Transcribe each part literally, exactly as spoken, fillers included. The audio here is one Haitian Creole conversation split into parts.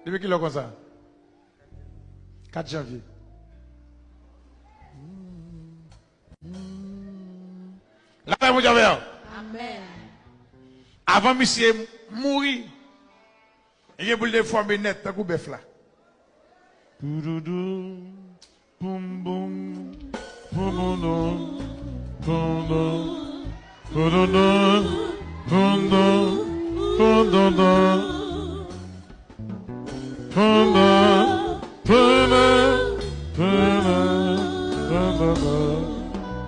Depi kilè konsa? Kat janvye. Lapè Bondye avè w. Amèn. Avan misye mouri, li gen pou l te fòme nèt tankou bèf la. Poudoudou, poum boum, poum boum, poum boum, poum boum, poudoudou, poum boum, poum boum, poum. Pandan, pandan, pandan, pandan,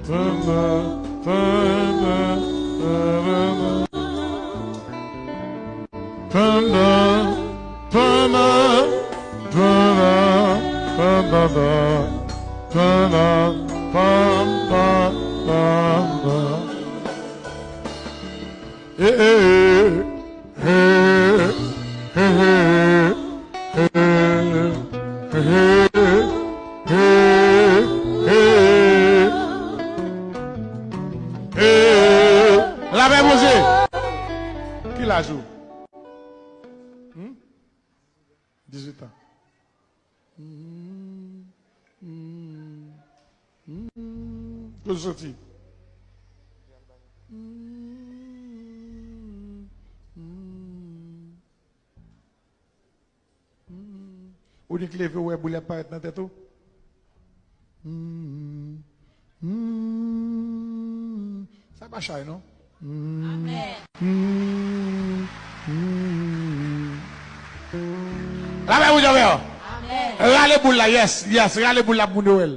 pandan, pandan, pandan, pandan, pandan, pandan, pandan, pandan, pandan, pandan. Eh, eh, eh. Hey, hey, hey, hey, hey, hey, hey, hey. Lapè Bondye. Ki laj ou? Hmm? Dizuit an. Hmm, hmm, hmm. Kote w soti? Hmm, hmm, hmm. Ou nik leve, ou wè boul ap parèt nan tèt ou? Hmm, hmm. Sa pa chay, non? Amèn. Lapè Bondye avè w. Amèn. Rale boul la, yes, yes, rale boul la pou moun yo wè l.